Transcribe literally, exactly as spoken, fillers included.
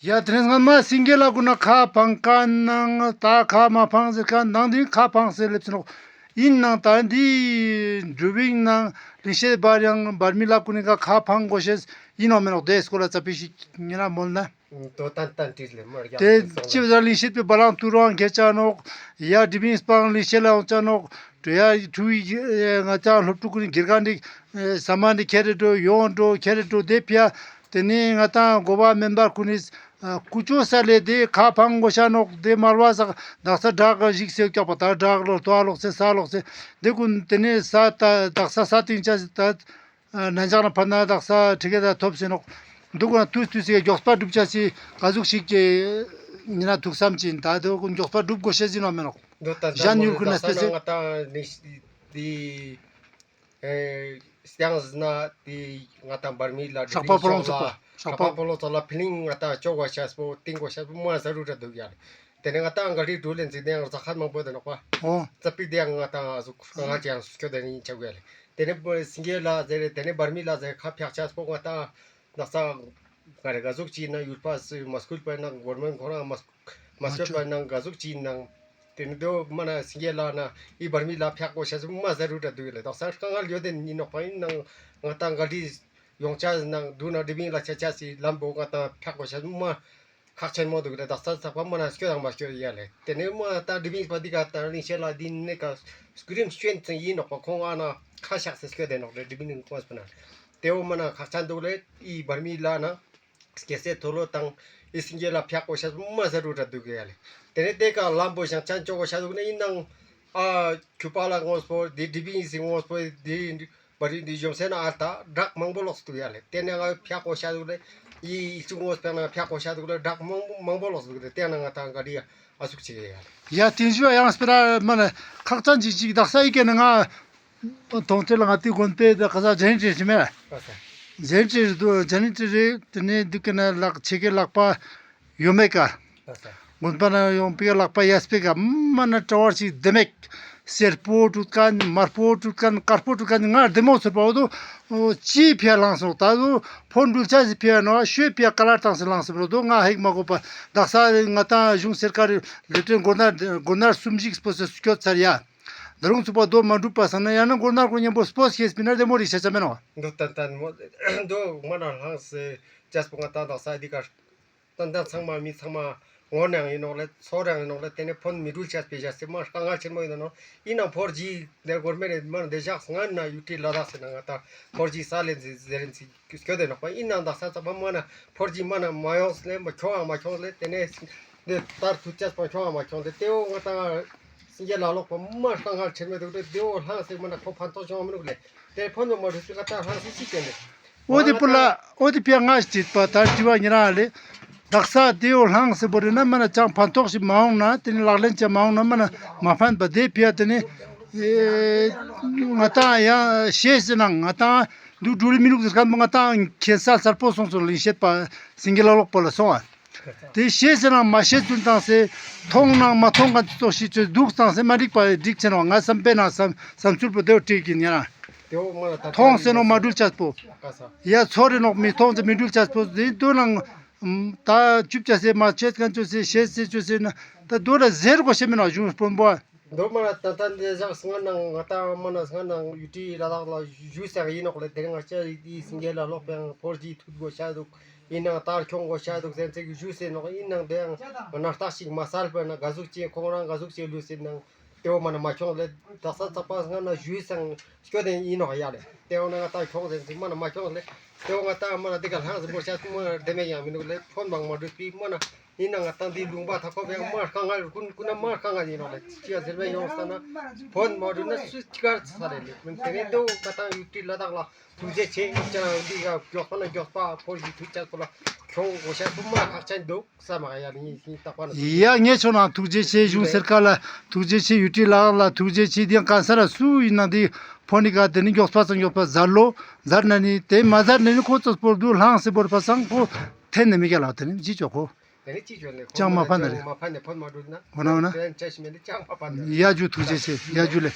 ཡ་དེ་ནས་སྔན་མ་སེང་གེ་ལ་གུན་ན་ཁ་ཕང་ཁན་ནང་ད་ཁ་མ་ཕང་ཟེར་ཁན་ནང་དེ་ཁ་ཕང་ཟེར་ལེབས་སེ་ནོག། ཨིན་ནང་ད་འདི་འབྲུ་བིང་ནང་ལིང་ཤེད་བར་ཡང་བར་མི་ལ་གུན་ནི་ཁ་ཕང་གོ་ཤེས་ཨིན་ནོག་མེ་ནོག། དེ་སྐོར་ལ་ཙ་པིག་ཞིག་ཉེ་རང་མོལ་ན། དོ་ཏན་ཏན་ཏིས་ལེ་མོར་ཡང་དེ་སོང་ཅི་བ་ལིང་ཤེད་པའི་བ་ལང་ཏུ་རང་ཁྱེར་ཆ་ནོག། ཡ་འབྲུ་བིང་སྤང་ལིང་ཤེད་ལ་ཡོང་ཆ་ནོག། དོ་ཡ་ཁྲུ་ཡི་ང་ཅག་སློབ་ཕྲུག་གུན་ནི་དགེ་རྒན་འདི་ས་མ་འདི་ཁྱེར་རེ་འགྲོ་ཡོང་འགྲོ་ཁྱེར་རེ་འགྲོ་དེ་ཕི་ཡ། དེ་ནས་ང་ཏང་གོ་བ་མེན་པར་ཁུ་ནི་ཀུ་ཅོ་ས་ལེ་དེ་ཁ་ཕང་གོ་ཤ་ནོག། དེ་མར་བ་ས་དག་ས་བྲག་ག་ཞིག་སེ་སྐྱོག་པ་ད་བྲག་ལོ་ཏོ་ལོག་སེ་ས་ལོག་སེ་དེ་ཀུན་དེ་ནས་ས་ད་དག་ས་ས་སྟེང་ཆ་སི་ད་ནན་ཅག་ན་ཕར་ན་དག་ས་ཁྲི་ཀེ་ད་ཐོབ་སེ་ནོག། འདུག་ན་དུས་དུས་སེ་མགྱོགས་པ་སྒྲུབ་ཆ་སི་ག་ཟུག་ཞིག་གི་ཉི་ན་ཐུགས་བསམ་ཅིན་ད་དེ་ཀུན་མགྱོགས་པ་སྒྲུབ་གོ་ཤེས་ཟིན་ནོག་མེ་ནོག། འདུག་ད་ད་ཞན་ཉུལ་ཁུ་ན་སྤེ་སེ་ང་ཏང་ནི་དེ། ཨེ་སྟེང་ཟིན་ན་དེ་ང་ཏང་བར་མི་ལ་ཧྲག་པ་པོ་ལོང་ཚོགས་པ་ཧྲག་པ་པོ་ལོང་ཚོགས་ལ་ཕི་ལིང་ང་ཏང་ཅོ་གོ་ཤེས་པོ་ཏིང་གོ་ཤེས་པོ་མ་ཟ་རུ་ར་འདུག་ཡ་ལེ། དེ་ནས་ང་ཏང་ག་རི་འགྲོ་ལེན་ཟིན་ནས་ཡང་ཟ་ཁ་མང་པོ་དེ་ནོག་པ། འོ། ཙ་པིག་དེ་ཡང་ང་ཏང་ཨ་ཟུག་ང་ཅི་ཡང་སྐྱོ་དེ་ནི་ཡིན་ཆ་གོ་ཡ་ལེ། དེ་ནས་སེང་གེ་ལ་ཟེར་རེ་དེ་ནས་བར་མི་ལ་ཟེར་ཁ་ཕྱག་ཆ་སྤོ་ང་ཏང་ནག་ས་ག་རེ་ག་ཟུག་ཅིག་ན་ཡུལ་པ་སུ་མ་སྐུལ་པ་ན་གོར་མེན་ཁོ་རང་མ་མ་སྐྱོད་པ་ནང་ག་ཟུག་ཅིག་ནང་། དེ་ནི་དོ་མ་ན་སེང་གེ་ལ་ན་ཨི་བར་མི་ལ་ཕྱག་གོ་ཤ་ཟུ་མ་ཟ་རུ་འདྲ་འདུག་ལེ། དག་ས་དཀའ་ངལ་ཡོད་དེ་ནི་ནོག་པ་ཡིན་ནང་ང་ཏང་ག་ལི་ཡོང་ཆ་ནང་དུ་ན་དི་བིང་ལ་ཆ་ཆ་སི་ལམ་བོ་ང་ཏང་ཕྱག་གོ་ཤ་ཟུ་མ་ཁག་ཆེན་མོ་འདུག་ལེ། དག་ས་ཚག་པ་མ་ན་སྐྱོད་དང་མ་སྐྱོད་ཡ་ལེ། དེ་ནི་མ་ཏ་དི་བིང་པ་འདི་ག་ཏ་ལིང་ཤེ་ལ་འདི་ནི་ཀ་སྐུ་རིམ་ཤོན་ཙང་ཡིན་ནོག་པ། ཁོང་ཨ་ན་ཁ་ཤག་སེ་སྐྱོད་དེ་ནོག་ལེ། དི་བིང་ནི་ཁོང་སྤེ་ན་དེ་བོ་མ་ན་ཁག་ཆེན་འདུག་ལེ། ཨི་བར་མི་ལ་ན། སྐྱེ་སེ་ཐོ་ལོ་དང་ཨི་སིང་གེ་ལ་ཕྱག་གོ་ཤ་མ་ཟ་རུ་ར་འདུག་གི་ཡ་ལེ། དེ་ནས་དེ་ཀ་ལམ་བོ་ཞང་ཆང་ཅོ་གོ་ཤ་འདུག་ནི་ཡིན་ནང་ཨ་ཁྱུ་པ་ལ་ངོས་པོ་དེ་དི་བིང་སི་ངོས་པོ་དེ་བར་དི་འཇོམས་སེ་ན་ཨ་ལྟ་བྲག་མང་པོ་ལོག་སྟུག་ཡ་ལེ། དེ་ནས་ང་ཕྱག་གོ་ཤ་འདུག་ལེ། ཨི་ཨི་ཅུ་ངོས་པེ་ན་ཕྱག་གོ་ཤ་འདུག་ལེ། བྲག་མང་པོ་མང་པོ་ལོག་སྟུག་ལེ། དེ་ན་ང་ཏང་ག་རི་ཡ་ཨ་ཟུག་ཅིག་ཡ་ལེ། ཡ་དེ་ཞུ་ཡང་སྤེ་ར་མ་ན་ཁག་ཅན་ཅིག་ཅིག་དག་ས་ཨི་ཀེ་ན་ང་། ཐོང་ཅེ་ལ་ང་ཏི་དགོན་པའི་ད་ཁ་ས་ཇན་ཏྲི་ཞི་མེ། ཇན་ཏྲི་རི་དུ་ཇན་ཏྲི་རི་དེ་ནས་འདི་ཀ་ན་ལག་ཆེ་གེ་ལག་པ་ཡོད་མེད་ཀ། དགོན་པ་ན་ཡོང་པི་ཀ་ལག་པ་ཡས་པི་ཀ་མ་ན་གྲྭ་བ་ཞིག་དེ་མེད། སེར་པོ་དྲུད་ཁན་དམར་པོ་དྲུད་ཁན་དཀར་པོ་དྲུད་ཁན་ང་དེ་མོ་ཟེར་པ་འོ་དུ་ཅི་ཕི་ཡ་ལངས་སོང་། ད་དུ་ཕོན་འགྲུལ་ཆ་ཞིག་ཕི་ཡ་ནོ་ཤོད་ཕི་ཡ་ཀ་ལར་བཏང་སེ་ལངས་སོང་འདུག་ང་ཧེག་མ་གོ་པ་དག་ས་ང་ཏང་གཞུང་སེར་ཀ་རི་ལེ་ཏྲེན་སྒོ་ནར་སྒོ་ནར་གསུམ་ཞིག་སྤོ་སེ་སྐྱོད་ཚར་ཡ། ད་རུང་ཚུགས་པ་དོ་མ་འགྲུབ་པ་སང་ན་ཡང་ན་མགོ་ནར་ཁོ་མཉམ་པོ་སྤོས་ཤེས་པིན་ན་དེ་མོ་རིག་ཤ་ཆ་མེ་ནོག། འདུག་ཏན་ཏན་མོ་འདུག་མ་ན་ལྷང་སེ་ཅས་པོ་ང་ཏང་དག་ས་འདི་གར་ཏན་ཏན་ཚང་མ་མི་ཚང་མ་ངོ་ནང་ཡིན་ནོག་ལེ། ཚོ་རང་ཡིན་ནོག་ལེ། དེ་ནས་ཕོན་མི་འགྲུལ་ཆ་སྤེ་ཞ་སེ་མ་དཀའ་ངལ་ཆེན་མོ་ཡིན་ནོག། ཡིན་ནང་ཕོར་ཇི་དེ་གོར་མེ་རེ་མ་ན་དེ་ཞག་སྔ་ན་ཡུ་ཊི་ལ་དྭགས་སེ་ན་ང་ཏང་ཕོར་ཇི་ས་ལེན་ཟེ་ཟེ་རེན་ཟེ། སྐྱོད་དེ་ནོག་པ། ཡིན་ནང་དག་ས་ཚག་པ་མ་ན་ཕོར་ཇི་མ་ན་མ་ཡོང་ལེ། མ་ཁྱོང་ཨ་མ་ཁྱོང་ལེ། དེ་ནས་དེ་ལྟར་དུ་ཅས་པ་ཁྱོང་ཨ་མ་ཁྱོང་ལེ། དེ་བོ་ང་ཏང་སེང་གེ་ལ་ལོག་པ་མ་དཀའ་ངལ་ཆེན་མོ་འདུག་ལེ། དེ་བོ་ལྷང་སེ་མ་ན་ཁོ་ཕན་ཐོགས་ཆུང་མི་འདུག་ལེ། དེ་ཕོན་མ་མ་འགྲུལ་ཅིག་ང་ཏང་ལྷང་སེ་ཅི་ཀེ་ལེ། འོ་དེ་པུ་ལ་འོ་དེ་ཕི་ཡ་ང་ཞིག་བྲིས་པ་ད་དྲི་བ་ཉེ་རང་ལེ། དག་ས་དེ་བོ་ལྷང་སེ་བོ་རེ་ན་མ་ན་ཅང་ཕན་ཐོགས་ཤིག་མ་འོང་ན་དེ་ནི་ལག་ལེན་ཅང་མ་འོང་ན་མ་ན་མ་ཕན་པ་དེ་ཕི་ཡ་དེ་ནི་ཨེ་ང་ཏང་ཡང་ཤེས་ཟེར་ན་ང་ཏང་འདུག་འགྲུལ་མི་འདུག་ཟེར་ཁན་པོ་ང་ཏང་ཁྱེད་ས་གསལ་པོ་སོང་སོང་ལིང་ཤེད་པ་སེང་གེ་ལ་ལོག་པ་ལ་སོང་ཨ། དེ་ཤེས་ཟེར་ན་མ་ཤེས་ཚུལ་བཏང་སེ་མཐོང་ནང་མ་མཐོང་ག་ཚོགས་ཤིག་ཚོས་འདུག་བཏང་སེ་མ་འགྲིག་པ་འགྲིག་ཆེ་ནོག། ང་བསམ་པའི་ནང་བསམ་བསམ་ཚུལ་པོ་དེ་བོ་འགྲིག་གི་ཉེ་རང་། མཐོང་སེ་ནོག་མ་འགྲུལ་ཆ་སྤོ། ཡ་ཚོར་རེ་ནོག་མི་མཐོང་སེ་མི་འགྲུལ་ཆ་སྤོ་དེ་དོ་ནང་ད་ཅུབ་ཆ་སེ་མ་ཆེས་ཁན་ཚོས་སེ་ཤེས་སེ་ཚོས་སེ་ན་ད་དོ་ལ་ཟེར་གོ་ཤེས་མེད་ནོག་གཞུང་དཔོན་པོ། མདོར་མ་ན་ཏན་ཏན་དེ་ཞག་སྔ་ནང་ང་ཏང་མ་ན་སྔ་ནང་ཡུ་ཊི་ལ་དྭགས་ལ་ཞུས་ས་ཡིན་ནོག་ལེ། དེ་ང་ཅག་ཡི་སེང་གེ་ལ་ལོག་པའང་ཕོར་ཇི་ཐུག་གོ་ཤ་འདུག། ཡིན་ནང་ལྟར་ཁྱོང་གོ་ཤ་འདུག་ཟེར་ཚིག་ཞུས་སེ་ནོག། ཡིན་ནང་དེའང་ང་ན་རྟགས་ཤིག་མ་སལ་པ་ན་ག་ཟུག་ཅེ་ཁོང་རང་ག་ཟུག་ཅེ་ལུས་སེ་ནང་དེ་བོ་མ་ན་མ་ཁྱོང་ལེ། དག་ས་ཚག་པ་སྔ་ན་ཞུས་སང་སྐྱོད་དེ་ཡིན་ནོག་ཡ་ལེ། དེ་བོ་ན་ང་ཏང་ཁྱོང་ཟེར་ཚིག་མ་ན་མ་ཁྱོང་ལེ། དེ་བོ་ང་ཏང་མ་ན་དེ་ག་ལྷང་ཟེར་མོ་ཤ་སུ་མ་ན་དེ་མེད་ཡང་མི་འདུག་ལེ། ཕོན་མང་མ་འགྲུལ་པི་མ་ན། ཡིན་ན་ང་ཏང་འདི་ལུང་པ་ཐ་ཁོ་བའི་མ་དཀའ་ངལ་ཀུན་ཀུན་ན་མ་དཀའ་ངལ་ཡིན་ནོག་ལེ། ཅི་ཡ་ཟེར་བའི་ཡོང་ས་ན་ཕོན་མ་འགྲུལ་ན་སུ་ཅི་གར་ས་རེ་ལེ། མིན་དེ་ནས་འདུག་ང་ཏང་ཡུ་ཊི་ལ་དྭགས་ལ་ཐུགས་རྗེ་ཆེ། ཡུ་ཅ་འདི་ག་མགྱོགས་པ་ན་མགྱོགས་པ་ཕོར་ཇི་ཐུག་ཅག་པོ་ལ་ཁྱོང་གོ་ཤ་སུ་མ་ཁག་ཅན་འདུག་ས་མ་ཡ་ནི་ཡིན་ཏག་པ་ན། ཡ་ངས་ཆོ་ན་ཐུགས་རྗེ་ཆེ། གཞུང་སེར་ཀ་ལ་ཐུགས་རྗེ་ཆེ། ཡུ་ཊི་ལ་དྭགས་ལ་ཐུགས་རྗེ་ཆེ། དེ་ཡང་གང་ས་ར་སུ་ཡིན་ན་འདི་ཕོན་ནི་ག་དེ་ནི་མགྱོགས་པ་ཚང་མགྱོགས་པ་ཟར་ལོ་ཟར་ན་ནི་དེ་མ་ཟར་ན་ནི་ཁོ་ཚོ་སྤོར་འདུག་ལྷང་སེ་བོར་པ་སང་ཁོ་འཐེན་ནི་མི་ག་ལ་དེ་ནི་ཅི་ཆོག་ཁོ། དེ་ནི་ཅི་ཆོག་ནི་ཅང་མ་ཕན་ནི་རེད། མ་ཕན་ནི་ཕོན་མ་འགྲུལ་ན། འོ་ན་འོ་ན། དེ་ཅི་ཆོག་ནི་ཅང་མ་ཕན་ནི། ཡ་ཇུ་ཐུགས་རྗེ་ཆེ། ཡ་ཇུ་ལེ།